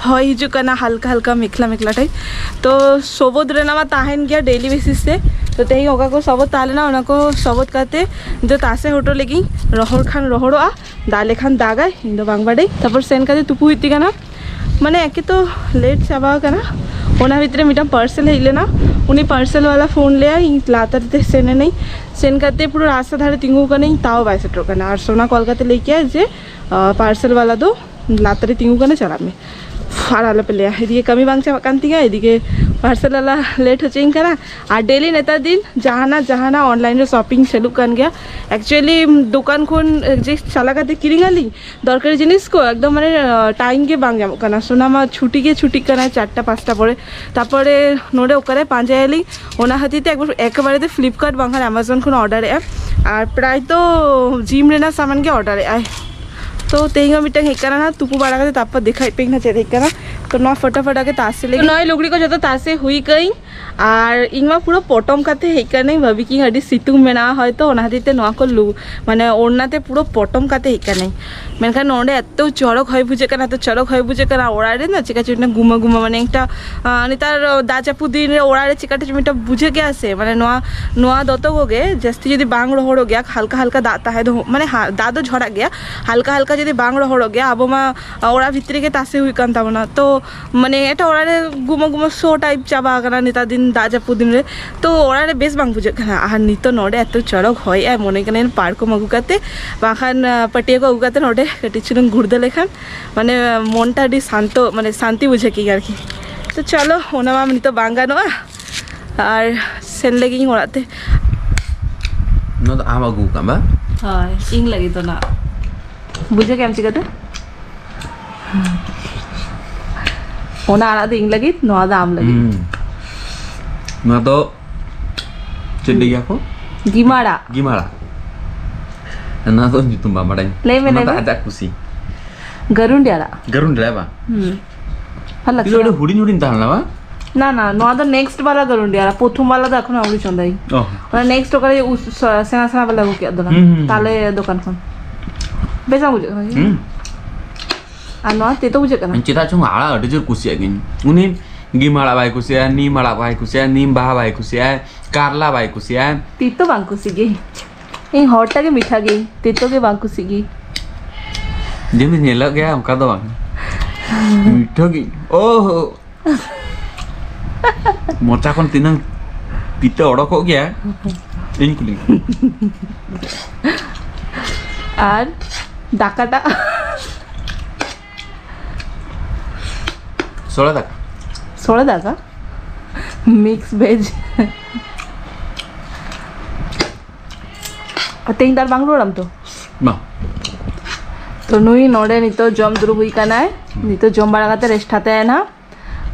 ᱦᱚᱭ ᱦᱤᱡᱩᱜ ᱠᱟᱱᱟ, ᱦᱟᱞᱠᱟ ᱦᱟᱞᱠᱟ ᱢᱮᱠᱷᱞᱟ ᱢᱮᱠᱷᱞᱟ ᱴᱟᱭᱤᱯ᱾ ᱛᱚ ᱥᱚᱵᱚᱫ ᱨᱮᱱᱟᱜ ᱢᱟ ᱛᱟᱦᱮᱱ ᱜᱮᱭᱟ ᱰᱮᱞᱤ ᱵᱮᱥᱤᱥ ᱛᱮ᱾ ᱛᱚ ᱛᱮᱦᱮᱧ ᱚᱠᱟ ᱠᱚ ᱥᱚᱵᱚᱫ ᱛᱟᱦᱮᱸ ᱞᱮᱱᱟ, ᱚᱱᱟ ᱠᱚ ᱥᱚᱵᱚᱫ ᱠᱟᱛᱮ ᱱᱤᱛᱚᱜ ᱛᱟᱥᱮ ᱦᱚᱴᱚ ᱞᱟᱹᱜᱤᱫ᱾ ᱨᱚᱦᱚᱲ ᱠᱷᱟᱱ ᱨᱚᱦᱚᱲᱚᱜᱼᱟ, ᱫᱟᱜ ᱞᱮᱠᱷᱟᱱ ᱫᱟᱜᱟᱭ, ᱤᱧ ᱫᱚ ᱵᱟᱝ ᱵᱟᱰᱟᱭ᱾ ᱛᱟᱨᱯᱚᱨ ᱥᱮᱱ ᱠᱟᱛᱮ ᱛᱩᱯᱩ ᱦᱩᱭᱩᱜ ᱛᱤᱧ ᱠᱟᱱᱟ, ᱢᱟᱱᱮ ᱮᱠᱮ ᱛᱚ ᱞᱮᱴ ᱪᱟᱵᱟ ᱟᱠᱟᱱᱟ᱾ ᱚᱱᱟ ᱵᱷᱤᱛᱨᱤ ᱢᱤᱫᱴᱟᱝ ᱯᱟᱨᱥᱮᱞ ᱦᱮᱡ ᱞᱮᱱᱟ, ᱩᱱᱤ ᱯᱟᱨᱥᱮᱞ ᱵᱟᱞᱟ ᱯᱷᱳᱱ ᱞᱮᱭᱟ, ᱤᱧ ᱞᱟᱛᱟᱨ ᱛᱮ ᱥᱮᱱ ᱮᱱᱟᱹᱧ᱾ ᱥᱮᱱ ᱠᱟᱛᱮ ᱯᱩᱨᱟᱹ ᱨᱟᱥᱛᱟ ᱫᱷᱟᱨᱮ ᱛᱤᱸᱜᱩ ᱠᱟᱹᱱᱟᱹᱧ, ᱛᱟᱣ ᱵᱟᱭ ᱥᱮᱴᱮᱨᱚᱜ ᱠᱟᱱᱟ᱾ ᱟᱨ ᱥᱳᱱᱟ ᱠᱚᱞ ᱠᱟᱛᱮ ᱞᱟᱹᱭ ᱠᱮᱜᱼᱟᱭ ᱡᱮ ᱯᱟᱨᱥᱮᱞ ᱵᱟᱞᱟ ᱫᱚ ᱞᱟᱛᱟᱨ ᱨᱮ ᱛᱤᱸᱜᱩ ᱠᱟᱱᱟ, ᱪᱟᱞᱟᱜ ᱢᱮ᱾ ᱟᱨ ᱟᱞᱚᱯᱮ ᱞᱟᱹᱭᱟ, ᱮᱫᱤᱠᱮ ᱠᱟᱹᱢᱤ ᱵᱟᱝ ᱪᱟᱵᱟᱜ ᱠᱟᱱ ᱛᱤᱧᱟ, ᱮᱫᱤᱠᱮ ᱯᱟᱨᱥᱮᱞ ᱵᱟᱞᱟ ᱞᱮᱴ ᱦᱚᱪᱚᱧ ᱠᱟᱱᱟ᱾ ᱟᱨ ᱰᱮᱞᱤ ᱱᱮᱛᱟᱨ ᱫᱤᱱ ᱡᱟᱦᱟᱱᱟᱜ ᱡᱟᱦᱟᱱᱟᱜ ᱚᱱᱞᱟᱭᱤᱱ ᱨᱮ ᱥᱚᱯᱤᱝ ᱪᱟᱹᱞᱩᱜ ᱠᱟᱱ ᱜᱮᱭᱟ᱾ ᱮᱠᱪᱩᱭᱮᱞᱤ ᱫᱚᱠᱟᱱ ᱠᱷᱚᱱ ᱡᱮ ᱪᱟᱞᱟᱣ ᱠᱟᱛᱮ ᱠᱤᱨᱤᱧ ᱟᱹᱞᱤᱧ, ᱫᱚᱨᱠᱟᱨᱤ ᱡᱤᱱᱤᱥ ᱠᱚ ᱮᱠᱫᱚᱢ ᱢᱟᱱᱮ ᱴᱟᱭᱤᱢ ᱜᱮ ᱵᱟᱝ ᱧᱟᱢᱚᱜ ᱠᱟᱱᱟ᱾ ᱥᱳᱱᱟ ᱢᱟ ᱪᱷᱩᱴᱤ ᱜᱮ ᱪᱷᱩᱴᱤᱜ ᱠᱟᱱᱟ ᱪᱟᱨᱴᱟ ᱯᱟᱸᱪᱴᱟ ᱯᱚᱨᱮ᱾ ᱛᱟᱨᱯᱚᱨᱮ ᱱᱚᱰᱮ ᱚᱠᱟᱨᱮ ᱯᱟᱸᱡᱟᱭᱟᱞᱤᱧ, ᱚᱱᱟ ᱠᱷᱟᱹᱛᱤᱨ ᱛᱮ ᱮᱠᱵᱟᱨ ᱮᱠᱮᱵᱟᱨᱮ ᱛᱮ ᱯᱷᱞᱤᱯᱠᱟᱨᱴ ᱵᱟᱝᱠᱷᱟᱱ ᱮᱢᱟᱡᱚᱱ ᱠᱷᱚᱱ ᱚᱰᱟᱨᱮᱜᱼᱟ᱾ ᱟᱨ ᱯᱨᱟᱭ ᱛᱚ ᱡᱤᱢ ᱨᱮᱱᱟᱜ ᱥᱟᱢᱟᱱ ᱜᱮ ᱚᱰᱟᱨᱮᱜᱼᱟᱭ᱾ ᱛᱚ ᱛᱮᱦᱮᱧ ᱦᱚᱸ ᱢᱤᱫᱴᱟᱝ ᱦᱮᱡ ᱠᱟᱱᱟ ᱱᱟ, ᱛᱩᱯᱩ ᱵᱟᱲᱟ ᱠᱟᱛᱮ ᱛᱟᱨᱯᱚᱨ ᱫᱮᱠᱷᱟᱭ ᱯᱮ ᱱᱟ ᱪᱮᱫ ᱦᱮᱡ ᱠᱟᱱᱟ᱾ ᱛᱚ ᱱᱚᱣᱟ ᱯᱷᱚᱴᱟᱯᱷᱚᱴᱟ ᱜᱮ ᱛᱟᱥᱮ ᱞᱟᱹᱜᱤᱫ᱾ ᱱᱚᱜᱼᱚᱭ ᱞᱩᱜᱽᱲᱤ ᱠᱚ ᱡᱚᱛᱚ ᱛᱟᱥᱮ ᱦᱩᱭ ᱠᱟᱹᱧ᱾ ᱟᱨ ᱤᱧ ᱢᱟ ᱯᱩᱨᱟᱹ ᱯᱚᱴᱚᱢ ᱠᱟᱛᱮ ᱦᱮᱡ ᱠᱟᱹᱱᱟᱹᱧ, ᱵᱷᱟᱵᱤ ᱠᱤᱧ ᱟᱹᱰᱤ ᱥᱤᱛᱩᱝ ᱢᱮᱱᱟᱜᱼᱟ ᱦᱚᱭᱛᱚ, ᱚᱱᱟ ᱠᱷᱟᱹᱛᱤᱨ ᱛᱮ ᱱᱚᱣᱟ ᱠᱚ ᱞᱩ-, ᱢᱟᱱᱮ ᱳᱲᱱᱟ ᱛᱮ ᱯᱩᱨᱟᱹ ᱯᱚᱴᱚᱢ ᱠᱟᱛᱮ ᱦᱮᱡ ᱠᱟᱹᱱᱟᱹᱧ᱾ ᱢᱮᱱᱠᱷᱟᱱ ᱱᱚᱰᱮ ᱮᱛᱚ ᱪᱚᱨᱚᱠ ᱦᱚᱭ ᱵᱩᱡᱷᱟᱹᱜ ᱠᱟᱱᱟ, ᱮᱛᱚ ᱪᱚᱨᱚᱠ ᱦᱚᱭ ᱵᱩᱡᱷᱟᱹᱜ ᱠᱟᱱᱟ᱾ ᱚᱲᱟᱜ ᱨᱮ ᱱᱟ ᱪᱮᱠᱟ ᱪᱚ ᱢᱤᱫᱴᱟᱝ ᱜᱩᱢᱟᱹ ᱜᱩᱢᱟᱹ, ᱢᱟᱱᱮ ᱮᱠᱴᱟ, ᱟᱸ, ᱱᱮᱛᱟᱨ ᱫᱟᱜ ᱡᱟᱹᱯᱩᱫ ᱫᱤᱱ ᱨᱮ ᱚᱲᱟᱜ ᱨᱮ ᱪᱮᱠᱟ ᱪᱚ ᱢᱤᱫᱴᱟᱝ ᱵᱩᱡᱷᱟᱹᱜ ᱜᱮᱭᱟ ᱥᱮ, ᱢᱟᱱᱮ ᱱᱚᱣᱟ, ᱱᱚᱣᱟ ᱫᱚᱛᱚ ᱠᱚᱜᱮ ᱡᱟᱹᱥᱛᱤ ᱡᱩᱫᱤ ᱵᱟᱝ ᱨᱚᱦᱚᱲᱚᱜ ᱜᱮᱭᱟ, ᱦᱟᱞᱠᱟ ᱦᱟᱞᱠᱟ ᱫᱟᱜ ᱛᱟᱦᱮᱸ ᱫᱚ, ᱢᱟᱱᱮ ᱦᱟ-, ᱫᱟᱜ ᱫᱚ ᱡᱷᱚᱨᱟᱜ ᱜᱮᱭᱟ, ᱦᱟᱞᱠᱟ ᱦᱟᱞᱠᱟ ᱡᱩᱫᱤ ᱵᱟᱝ ᱨᱚᱦᱚᱲᱚᱜ ᱜᱮᱭᱟ, ᱟᱵᱚ ᱢᱟ ᱚᱲᱟᱜ ᱵᱷᱤᱛᱨᱤ ᱨᱮᱜᱮ ᱛᱟᱥᱮ ᱦᱩᱭᱩᱜ ᱠᱟᱱ ᱛᱟᱵᱚᱱᱟ᱾ ᱛᱚ ᱢᱟᱱᱮ ᱮᱴᱟᱜ ᱚᱲᱟᱜ ᱨᱮ ᱜᱩᱢᱟᱹ ᱜᱩᱢᱟᱹ ᱥᱚ ᱴᱟᱭᱤᱯ ᱪᱟᱵᱟ ᱟᱠᱟᱱᱟ ᱱᱮᱛᱟᱨ ᱫᱤᱱ ᱫᱟᱜ ᱡᱟᱹᱯᱩᱫ ᱫᱤᱱ ᱨᱮ᱾ ᱛᱚ ᱚᱲᱟᱜ ᱨᱮ ᱵᱮᱥ ᱵᱟᱝ ᱵᱩᱡᱷᱟᱹᱜ ᱠᱟᱱᱟ᱾ ᱟᱨ ᱱᱤᱛᱚᱜ ᱱᱚᱰᱮ ᱮᱛᱚ ᱪᱚᱨᱚᱠ ᱦᱚᱭᱮᱜᱼᱟᱭ, ᱢᱚᱱᱮ ᱠᱟᱱᱟ ᱯᱟᱨᱠᱚᱢ ᱟᱹᱜᱩ ᱠᱟᱛᱮ, ᱵᱟᱝᱠᱷᱟᱱ, ᱟᱸ, ᱯᱟᱹᱴᱭᱟᱹ ᱠᱚ ᱟᱹᱜᱩ ᱠᱟᱛᱮ ᱱᱚᱰᱮ ᱠᱟᱹᱴᱤᱡ ᱪᱩᱞᱩᱝ ᱜᱩᱲᱫᱟᱹ ᱞᱮᱠᱷᱟᱱ ᱢᱟᱱᱮ ᱢᱚᱱᱴᱟ ᱟᱹᱰᱤ ᱥᱟᱱᱛᱚ, ᱢᱟᱱᱮ ᱥᱟᱱᱛᱤ ᱵᱩᱡᱷᱟᱹᱜ ᱠᱮᱭᱟ ᱟᱨᱠᱤ᱾ ᱛᱚ ᱪᱚᱞᱚ, ᱚᱱᱟ ᱢᱟ ᱱᱤᱛᱚᱜ ᱵᱟᱝ ᱜᱟᱱᱚᱜᱼᱟ᱾ ᱟᱨ ᱥᱮᱱ ᱞᱮᱜᱤᱧ ᱚᱲᱟᱜ ᱛᱮ᱾ ᱱᱚᱣᱟ ᱫᱚ ᱟᱢ ᱟᱹᱜᱩ ᱟᱠᱟᱫ ᱵᱟ? ᱦᱳᱭ, ᱤᱧ ᱞᱟᱹᱜᱤᱫ ᱫᱚ ᱱᱟᱜ᱾ ᱵᱩᱡᱷᱟᱹᱣ ᱠᱮᱜᱼᱟᱢ ᱪᱤᱠᱟᱹᱛᱮ? ᱚᱱᱟ ᱟᱲᱟᱜ ᱫᱚ ᱤᱧ ᱞᱟᱹᱜᱤᱫ, ᱱᱚᱣᱟ ᱫᱚ ᱟᱢ ᱞᱟᱹᱜᱤᱫ᱾ ᱦᱩᱸ᱾ ᱱᱚᱣᱟ ᱫᱚ ᱪᱮᱫ ᱞᱟᱹᱭ ᱜᱮᱭᱟ ᱠᱚ? ᱜᱤᱢᱟᱲᱟ᱾ ᱜᱤᱢᱟᱲᱟ᱾ ᱚᱱᱟ ᱫᱚ ᱧᱩᱛᱩᱢ ᱵᱟᱝ ᱵᱟᱲᱟᱭ᱾ ᱞᱟᱹᱭ ᱢᱮ, ᱚᱱᱟ ᱞᱟᱹᱭ ᱫᱚ ᱢᱮ᱾ ᱟᱡᱟᱜ ᱠᱩᱥᱤ᱾ ᱜᱟᱹᱨᱩᱱᱰᱤ ᱟᱲᱟᱜ᱾ ᱜᱟᱹᱨᱩᱱᱰᱤ ᱟᱲᱟᱜ ᱵᱟᱝ? ᱦᱩᱸ᱾ ᱵᱷᱟᱞ ᱞᱟᱜᱽᱥᱮ ᱤᱧ ᱫᱚ ᱟᱹᱰᱤ ᱱᱟ᱾ ᱦᱩᱰᱤᱧ ᱦᱩᱰᱤᱧ ᱛᱟᱦᱮᱸ ᱞᱮᱱᱟ ᱵᱟᱝ? ᱱᱟ, ᱱᱟ, ᱱᱚᱣᱟ ᱫᱚ next ᱵᱟᱞᱟ ᱜᱟᱹᱨᱩᱱᱰᱤ ᱟᱲᱟᱜ, ᱯᱨᱚᱛᱷᱚᱢ ᱵᱟᱞᱟ ᱫᱚ ᱮᱠᱷᱚᱱ ᱟᱹᱣᱨᱤ ᱪᱚᱸᱫᱟᱭ᱾ ᱚ᱾ ᱚᱱᱟ next ᱚᱠᱟᱨᱮ ᱩᱥ-, ᱥᱮ-, ᱥᱮᱬᱟ ᱥᱮᱬᱟ ᱵᱟᱞᱟ ᱟᱹᱜᱩ ᱠᱮᱫ ᱫᱚ ᱱᱟ᱾ ᱦᱩᱸ, ᱦᱩᱸ, ᱛᱟᱞᱮ ᱦᱩᱸ᱾ ᱫᱚᱠᱟᱱ ᱠᱷᱚᱱ᱾ ᱵᱮᱥ ᱵᱟᱝ ᱵᱩᱡᱷᱟᱹᱜ ᱠᱟᱱᱟ? ᱦᱩᱸ᱾ ᱟᱨ ᱱᱚᱣᱟ ᱛᱮᱛᱚ ᱵᱩᱡᱷᱟᱹᱜ ᱠᱟᱱᱟ? ᱤᱧ ᱪᱮᱫᱟᱜ ᱪᱚᱝ ᱟᱲᱟᱜ ᱟᱹᱰᱤ ᱡᱳᱨ ᱠᱩᱥᱤᱭᱟᱜ ᱜᱤᱭᱟᱹᱧ᱾ ᱩᱱᱤ ᱜᱤᱢ ᱟᱲᱟᱜ ᱵᱟᱭ ᱠᱩᱥᱤᱭᱟᱜᱼᱟ, ᱱᱤᱢ ᱟᱲᱟᱜ ᱵᱟᱭ ᱠᱩᱥᱤᱭᱟᱜᱼᱟ, ᱱᱤᱢ ᱵᱟᱦᱟ ᱵᱟᱭ ᱠᱩᱥᱤᱭᱟᱜᱼᱟ, ᱠᱟᱨᱞᱟ ᱵᱟᱭ ᱠᱩᱥᱤᱭᱟᱜᱼᱟ᱾ ᱛᱮᱛᱚ ᱵᱟᱝ ᱠᱩᱥᱤ ᱜᱮ᱾ ᱤᱧ ᱦᱚᱲᱴᱟ ᱜᱮ ᱢᱤᱴᱷᱟ ᱜᱮ, ᱛᱮᱛᱚ ᱜᱮ ᱵᱟᱝ ᱠᱩᱥᱤ ᱜᱮ᱾ ᱡᱮᱢᱱᱤ ᱧᱮᱞᱚᱜ ᱜᱮᱭᱟ ᱚᱱᱠᱟ ᱫᱚ ᱵᱟᱝ᱾ ᱢᱤᱴᱷᱟᱹ ᱜᱮ᱾ ᱳᱦᱳ᱾ ᱢᱚᱪᱟ ᱠᱷᱚᱱ ᱛᱤᱱᱟᱹᱝ ᱛᱤᱛᱟᱹ ᱚᱰᱚᱠᱚᱜ ᱜᱮᱭᱟ, ᱤᱧ ᱠᱩᱞᱤ᱾ ᱟᱨ ᱫᱟᱠᱟᱴᱟᱜ᱾ ᱥᱚᱲᱮ ᱫᱟᱠᱟ᱾ ᱥᱚᱲᱮ ᱫᱟᱠᱟ? Mix veg᱾ ᱛᱮᱦᱮᱧ ᱫᱚ ᱟᱨ ᱵᱟᱝ ᱨᱩᱣᱟᱹᱲᱟᱢ ᱛᱚ? ᱵᱟᱝ᱾ ᱛᱚ ᱱᱩᱭ ᱱᱚᱰᱮ ᱱᱤᱛᱚᱜ ᱡᱚᱢ ᱫᱩᱲᱩᱵ ᱦᱩᱭ ᱠᱟᱱᱟᱭ᱾ ᱱᱤᱛᱚᱜ ᱡᱚᱢ ᱵᱟᱲᱟ ᱠᱟᱛᱮ rest ᱦᱟᱛᱟᱭᱟᱭ ᱱᱟᱦᱟᱜ᱾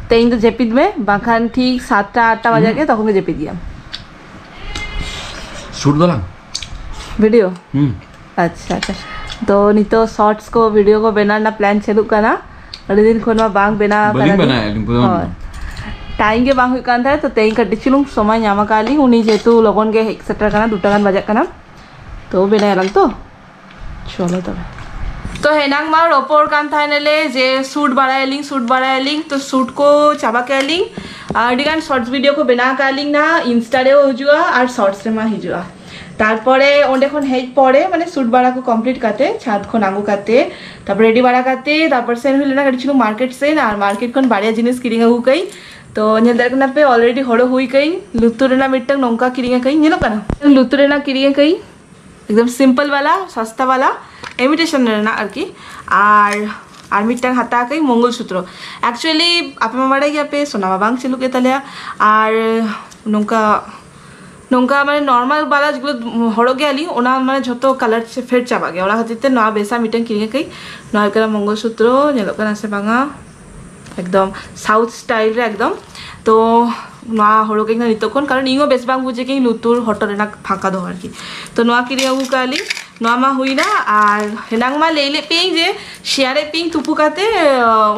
ᱛᱮᱦᱮᱧ ᱫᱚ ᱡᱟᱹᱯᱤᱫ ᱢᱮ, ᱵᱟᱝᱠᱷᱟᱱ ᱴᱷᱤᱠ ᱥᱟᱛᱴᱟ ᱟᱴᱴᱟ ᱵᱟᱡᱟᱜ ᱜᱮ, ᱛᱚᱠᱷᱚᱱ ᱜᱮ ᱡᱟᱹᱯᱤᱫ ᱜᱮᱭᱟᱢ᱾ Shoot ᱫᱟᱞᱟᱝ᱾ Video? ᱦᱩᱸ᱾ ᱟᱪᱪᱷᱟ, ᱟᱪᱪᱷᱟ᱾ ᱛᱚ ᱱᱤᱛᱚᱜ shorts ᱠᱚ, video ᱠᱚ ᱵᱮᱱᱟᱣ ᱨᱮᱱᱟᱜ plan ᱪᱟᱹᱞᱩᱜ ᱠᱟᱱᱟ᱾ ᱟᱹᱰᱤ ᱫᱤᱱ ᱠᱷᱚᱱ ᱢᱟ ᱵᱟᱝ ᱵᱮᱱᱟᱣ ᱵᱟᱹᱞᱤᱧ ᱠᱟᱱᱟ᱾ ᱵᱮᱱᱟᱣᱮᱫ ᱞᱤᱧ ᱯᱩᱨᱟᱹ᱾ ᱦᱳᱭ᱾ Time ᱜᱮ ᱵᱟᱝ ᱦᱩᱭᱩᱜ ᱠᱟᱱ ᱛᱟᱦᱮᱸᱫ, ᱛᱚ ᱛᱮᱦᱮᱧ ᱠᱟᱹᱴᱤᱡ ᱪᱩᱞᱩᱝ ᱥᱚᱢᱚᱭ ᱧᱟᱢ ᱟᱠᱟᱫ ᱞᱤᱧ᱾ ᱩᱱᱤ ᱡᱮᱦᱮᱛᱩ ᱞᱚᱜᱚᱱ ᱜᱮ ᱦᱮᱡ ᱥᱮᱴᱮᱨ ᱠᱟᱱᱟ, ᱫᱩᱴᱟ ᱜᱟᱱ ᱵᱟᱡᱟᱜ ᱠᱟᱱᱟ, ᱛᱚ ᱵᱮᱱᱟᱣ ᱟᱞᱟᱝ ᱛᱚ᱾ ᱪᱚᱞᱚ ᱛᱚᱵᱮ᱾ ᱛᱚ ᱦᱮᱱᱟᱝ ᱢᱟ ᱨᱚᱯᱚᱲ ᱠᱟᱱ ᱛᱟᱦᱮᱱᱟᱞᱮ ᱡᱮ shoot ᱵᱟᱲᱟᱭᱟᱞᱤᱧ, shoot ᱵᱟᱲᱟᱭᱟᱞᱤᱧ, ᱛᱚ shoot ᱠᱚ ᱪᱟᱵᱟ ᱠᱮᱜᱼᱟ ᱞᱤᱧ᱾ ᱟᱹᱰᱤ ᱜᱟᱱ shorts video ᱠᱚ ᱵᱮᱱᱟᱣ ᱠᱟᱜᱼᱟ ᱞᱤᱧ ᱱᱟ, Insta ᱨᱮᱦᱚᱸ ᱦᱤᱡᱩᱜᱼᱟ ᱟᱨ shorts ᱨᱮᱢᱟ ᱦᱤᱡᱩᱜᱼᱟ᱾ ᱛᱟᱨᱯᱚᱨᱮ ᱚᱸᱰᱮ ᱠᱷᱚᱱ ᱦᱮᱡ ᱯᱚᱨᱮ, ᱢᱟᱱᱮ shoot ᱵᱟᱲᱟ ᱠᱚ complete ᱠᱟᱛᱮ, ᱪᱷᱟᱫᱽ ᱠᱷᱚᱱ ᱟᱹᱜᱩ ᱠᱟᱛᱮ, ᱛᱟᱨᱯᱚᱨᱮ ready ᱵᱟᱲᱟ ᱠᱟᱛᱮ, ᱛᱟᱨᱯᱚᱨ ᱥᱮᱱ ᱦᱩᱭ ᱞᱮᱱᱟ ᱠᱟᱹᱴᱤᱡ ᱪᱩᱞᱩᱝ market ᱥᱮᱱ, ᱟᱨ market ᱠᱷᱚᱱ ᱵᱟᱨᱭᱟ ᱡᱤᱱᱤᱥ ᱠᱤᱨᱤᱧ ᱟᱹᱜᱩ ᱠᱟᱹᱧ᱾ ᱛᱚ ᱧᱮᱞ ᱫᱟᱲᱮᱭᱟᱜ ᱠᱟᱱᱟ ᱯᱮ, already ᱦᱚᱲᱚ ᱦᱩᱭ ᱠᱟᱹᱧ᱾ ᱞᱩᱛᱩᱨ ᱨᱮᱱᱟᱜ ᱢᱤᱫᱴᱟᱝ ᱱᱚᱝᱠᱟ ᱠᱤᱨᱤᱧ ᱟᱠᱟᱹᱧ, ᱧᱮᱞᱚᱜ ᱠᱟᱱᱟ? ᱞᱩᱛᱩᱨ ᱨᱮᱱᱟᱜ ᱠᱤᱨᱤᱧ ᱟᱠᱟᱹᱧ᱾ ᱮᱠᱫᱚᱢ simple ᱵᱟᱞᱟ, ᱥᱚᱥᱛᱟ ᱵᱟᱞᱟ, imitation ᱨᱮᱱᱟᱜ ᱟᱨᱠᱤ᱾ ᱟᱨ, ᱟᱨ ᱢᱤᱫᱴᱟᱝ ᱦᱟᱛᱟᱣ ᱠᱟᱹᱧ ᱢᱚᱝᱜᱚᱞ ᱥᱩᱛᱨᱚ᱾ Actually ᱟᱯᱮ ᱢᱟ ᱵᱟᱲᱟᱭ ᱜᱮᱭᱟ ᱯᱮ, ᱥᱚᱱᱟ ᱢᱟ ᱵᱟᱝ ᱪᱟᱹᱞᱩᱜ ᱜᱮ ᱛᱟᱞᱮᱭᱟ᱾ ᱟᱨ ᱱᱚᱝᱠᱟ, ᱱᱚᱝᱠᱟ ᱢᱟᱱᱮ normal ᱵᱟᱞᱟ ᱡᱮᱜᱩᱞᱳ ᱦᱚᱨᱚᱜ ᱜᱮᱭᱟᱞᱤᱧ, ᱚᱱᱟ ᱢᱟᱱᱮ ᱡᱷᱚᱛᱚ colour ᱯᱷᱮᱰ ᱪᱟᱵᱟᱜ ᱜᱮᱭᱟ᱾ ᱚᱱᱟ ᱠᱷᱟᱹᱛᱤᱨ ᱛᱮ ᱱᱚᱣᱟ ᱵᱮᱥᱟ ᱢᱤᱫᱴᱟᱝ ᱠᱤᱨᱤᱧ ᱟᱠᱟᱹᱧ᱾ ᱱᱚᱣᱟ ᱦᱩᱭᱩᱜ ᱠᱟᱱᱟ ᱢᱚᱝᱜᱚᱞ ᱥᱩᱛᱨᱚ, ᱧᱮᱞᱚᱜ ᱠᱟᱱᱟ ᱥᱮ ᱵᱟᱝᱟ? ᱮᱠᱫᱚᱢ South style ᱨᱮ ᱮᱠᱫᱚᱢ᱾ ᱛᱚ ᱱᱚᱣᱟ ᱦᱚᱨᱚᱜ ᱟᱹᱧ ᱱᱤᱛᱚᱜ ᱠᱷᱚᱱ, ᱠᱟᱨᱚᱱ ᱤᱧ ᱦᱚᱸ ᱵᱮᱥ ᱵᱟᱝ ᱵᱩᱡᱷᱟᱹᱜ ᱠᱟᱹᱧ ᱞᱩᱛᱩᱨ ᱦᱚᱴᱚᱜ ᱨᱮᱱᱟᱜ ᱯᱷᱟᱸᱠᱟ ᱫᱚᱦᱚ ᱟᱨᱠᱤ᱾ ᱛᱚ ᱱᱚᱣᱟ ᱠᱤᱨᱤᱧ ᱟᱹᱜᱩ ᱠᱟᱜᱼᱟ ᱞᱤᱧ᱾ ᱱᱚᱣᱟ ᱢᱟ ᱦᱩᱭᱱᱟ᱾ ᱟᱨ ᱦᱮᱱᱟᱝ ᱢᱟ ᱞᱟᱹᱭ ᱞᱮᱫ ᱯᱮᱭᱟᱹᱧ ᱡᱮ ᱥᱮᱭᱟᱨᱮᱫ ᱯᱮᱭᱟᱹᱧ ᱛᱩᱯᱩ ᱠᱟᱛᱮ,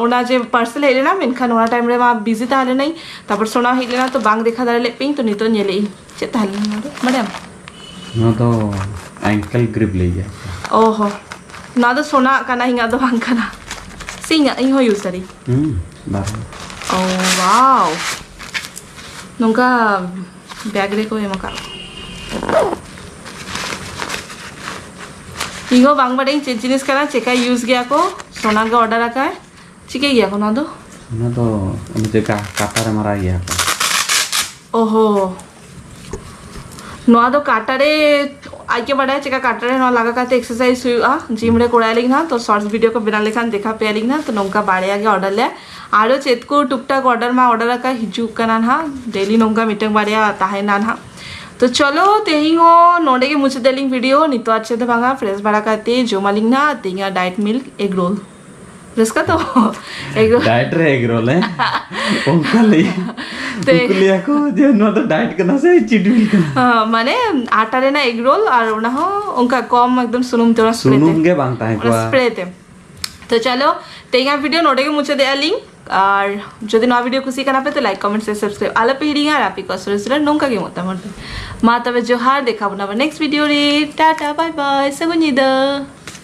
ᱚᱱᱟ ᱡᱮ ᱯᱟᱨᱥᱮᱞ ᱦᱮᱡ ᱞᱮᱱᱟ, ᱢᱮᱱᱠᱷᱟᱱ ᱚᱱᱟ ᱴᱟᱭᱤᱢ ᱨᱮᱢᱟ ᱵᱤᱡᱤ ᱛᱟᱦᱮᱸ ᱞᱮᱱᱟᱹᱧ, ᱛᱟᱨᱯᱚᱨ ᱥᱳᱱᱟ ᱦᱮᱡ ᱞᱮᱱᱟ, ᱛᱚ ᱵᱟᱝ ᱫᱮᱠᱷᱟ ᱫᱟᱲᱮ ᱞᱮᱫ ᱯᱮᱭᱟᱹᱧ᱾ ᱛᱚ ᱱᱤᱛᱚᱜ ᱧᱮᱞᱮᱫ ᱟᱹᱧ ᱪᱮᱫ ᱛᱟᱦᱮᱸ ᱞᱮᱱᱟ ᱱᱚᱣᱟ ᱫᱚ, ᱵᱟᱰᱟᱭᱟᱢ? ᱱᱚᱣᱟ ᱫᱚ ᱟᱝᱠᱮᱞ ᱜᱨᱤᱯ ᱞᱟᱹᱭ ᱜᱮᱭᱟ᱾ ᱚ ᱦᱚ, ᱱᱚᱣᱟ ᱫᱚ ᱥᱳᱱᱟ ᱠᱟᱱᱟ, ᱤᱧᱟᱹᱜ ᱫᱚ ᱵᱟᱝ ᱠᱟᱱᱟ᱾ ᱥᱮ ᱤᱧᱟᱹᱜ, ᱤᱧ ᱦᱚᱸ ᱤᱭᱩᱡᱽ ᱫᱟᱲᱮᱭᱟᱜ᱾ ᱦᱩᱸ, ᱵᱟᱨ᱾ ᱚ, ᱣᱟᱣ᱾ ᱱᱚᱝᱠᱟ ᱵᱮᱜᱽ ᱨᱮᱠᱚ ᱮᱢ ᱟᱠᱟᱫ᱾ ᱤᱧ ᱦᱚᱸ ᱵᱟᱝ ᱵᱟᱰᱟᱭᱟᱹᱧ ᱪᱮᱫ ᱡᱤᱱᱤᱥ ᱠᱟᱱᱟ, ᱪᱮᱠᱟ ᱤᱭᱩᱡᱽ ᱜᱮᱭᱟ ᱠᱚ᱾ ᱥᱳᱱᱟ ᱜᱮ ᱚᱰᱟᱨ ᱟᱠᱟᱫ᱾ ᱪᱤᱠᱟᱹᱭ ᱜᱮᱭᱟ ᱠᱚ ᱱᱚᱣᱟ ᱫᱚ? ᱚᱱᱟ ᱫᱚ ᱚᱱᱮ ᱪᱮᱫ ᱠᱟᱴᱟ ᱨᱮ ᱢᱟᱨᱟᱣ ᱜᱮᱭᱟ ᱠᱚ᱾ ᱚᱦᱚ, ᱱᱚᱣᱟ ᱫᱚ ᱠᱟᱴᱟ ᱨᱮ, ᱟᱡ ᱜᱮ ᱵᱟᱰᱟᱭᱟ ᱪᱮᱠᱟ ᱠᱟᱴᱟ ᱨᱮ ᱱᱚᱣᱟ ᱞᱟᱜᱟ ᱠᱟᱛᱮ ᱮᱠᱥᱟᱨᱥᱟᱭᱤᱡᱽ ᱦᱩᱭᱩᱜᱼᱟ᱾ ᱡᱤᱢ ᱨᱮ ᱠᱚᱨᱟᱣ ᱞᱟᱹᱜᱤᱫ ᱱᱟᱜ, ᱛᱚ ᱥᱚᱨᱴᱥ ᱵᱷᱤᱰᱤᱭᱳ ᱠᱚ ᱵᱮᱱᱟᱣ ᱞᱮᱠᱷᱟᱱ ᱫᱮᱠᱷᱟ ᱯᱮᱭᱟ ᱞᱤᱧ ᱱᱟᱜ᱾ ᱛᱚ ᱱᱚᱝᱠᱟ ᱵᱟᱨᱭᱟ ᱜᱮ ᱚᱰᱟᱨ ᱞᱮ, ᱟᱨᱚ ᱪᱮᱫ ᱠᱚ ᱴᱩᱠ ᱴᱟᱠ ᱚᱰᱟᱨ ᱢᱟ ᱚᱰᱟᱨ ᱟᱠᱟᱫ ᱦᱤᱡᱩᱜ ᱠᱟᱱᱟ ᱱᱟᱜ, ᱰᱮᱞᱤ ᱱᱚᱝᱠᱟ ᱢᱤᱫᱴᱟᱝ ᱵᱟᱨᱭᱟ ᱛᱟᱦᱮᱱᱟ ᱱᱟᱜ᱾ ᱛᱚ ᱪᱚᱞᱚ, ᱛᱮᱦᱮᱧ ᱦᱚᱸ ᱱᱚᱰᱮ ᱜᱮ ᱢᱩᱪᱟᱹᱫ ᱟᱹᱞᱤᱧ ᱵᱷᱤᱰᱤᱭᱳ᱾ ᱱᱤᱛᱚᱜ ᱟᱨ ᱪᱮᱫ ᱦᱚᱸ ᱵᱟᱝᱟ, ᱯᱷᱨᱮᱥ ᱵᱟᱲᱟ ᱠᱟᱛᱮ ᱡᱚᱢ ᱟᱹᱞᱤᱧ ᱱᱟᱜ ᱛᱮᱦᱮᱧᱟᱜ ᱰᱟᱭᱮᱴ ᱢᱤᱞᱠ ᱮᱜᱽ ᱨᱳᱞ᱾ ᱨᱟᱹᱥᱠᱟᱹ ᱛᱚ? ᱮᱜᱽ ᱨᱳᱞ᱾ ᱰᱟᱭᱮᱴ ᱨᱮ ᱮᱜᱽ ᱨᱳᱞ, ᱦᱮᱸ? ᱚᱱᱠᱟ ᱞᱟᱹᱭ᱾ ᱛᱮ- ᱩᱱᱠᱩ ᱞᱟᱹᱭᱟ ᱠᱚ ᱡᱮ ᱱᱚᱣᱟ ᱫᱚ ᱰᱟᱭᱮᱴ ᱠᱟᱱᱟ ᱥᱮ ᱪᱤᱴ ᱢᱤᱞ ᱠᱟᱱᱟ? ᱦᱮᱸ, ᱢᱟᱱᱮ ᱟᱴᱟ ᱨᱮᱱᱟᱜ ᱮᱜᱽ ᱨᱳᱞ, ᱟᱨ ᱚᱱᱟ ᱦᱚᱸ ᱚᱱᱠᱟ ᱠᱚᱢ ᱮᱠᱫᱚᱢ ᱥᱩᱱᱩᱢ ᱛᱮ, ᱚᱱᱟ ᱥᱯᱨᱮ ᱛᱮ᱾ ᱥᱩᱱᱩᱢ ᱜᱮ ᱵᱟᱝ ᱛᱟᱦᱮᱸ ᱚᱱᱟ ᱠᱚᱜᱼᱟ᱾ ᱥᱯᱨᱮ ᱛᱮ᱾ ᱛᱚ ᱪᱚᱞᱚ, ᱛᱮᱦᱮᱧᱟᱜ ᱵᱷᱤᱰᱤᱭᱳ ᱱᱚᱰᱮ ᱜᱮ ᱢᱩᱪᱟᱹᱫᱮᱜᱼᱟ ᱞᱤᱧ᱾ ᱟᱨ ᱡᱩᱫᱤ ᱱᱚᱣᱟ ᱵᱷᱤᱰᱤᱭᱳ ᱠᱩᱥᱤ ᱠᱟᱱᱟ ᱯᱮ, ᱛᱚ ᱞᱟᱭᱤᱠ, ᱠᱚᱢᱮᱱᱴ, ᱥᱮ ᱥᱟᱵᱥᱠᱨᱟᱭᱤᱵ ᱟᱞᱚ ᱯᱮ ᱦᱤᱲᱤᱧᱟ᱾ ᱟᱨ ᱟᱯᱮ ᱠᱚᱣᱟᱜ ᱥᱚᱨᱮᱥ ᱨᱮ ᱱᱚᱝᱠᱟ ᱜᱮ ᱢᱚᱛᱟᱢᱚᱛ ᱯᱮ᱾ ᱢᱟ ᱛᱚᱵᱮ ᱡᱚᱦᱟᱨ, ᱫᱮᱠᱷᱟ ᱵᱚᱱᱟ ᱟᱵᱟᱨ ᱱᱮᱠᱥᱴ ᱵᱷᱤᱰᱤᱭᱳ ᱨᱮ᱾ ᱴᱟᱴᱟ, ᱵᱟᱭ ᱵᱟᱭ, ᱥᱟᱹᱜᱩᱱ ᱧᱤᱫᱟᱹ᱾